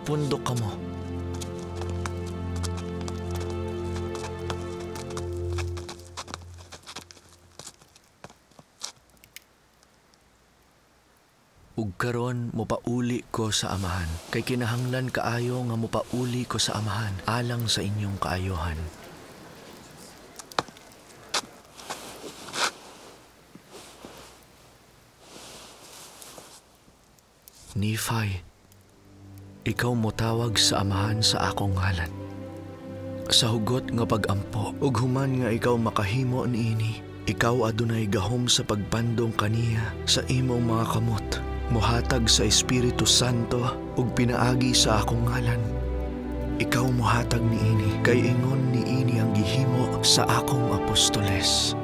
Mupundok kamo. Ug karon mopauli ko sa Amahan, kay kinahanglan kaayo nga mopauli ko sa Amahan alang sa inyong kaayohan. Nephi, ikaw motawag sa Amahan sa akong ngalan. Sa hugot nga pag-ampo, ug human nga ikaw makahimo niini, ikaw adunay gahom sa pagpandong kaniya sa imong mga kamot, mohatag sa Espiritu Santo ug pinaagi sa akong ngalan. Ikaw mohatag niini, kay ingon niini ang gihimo sa akong apostoles.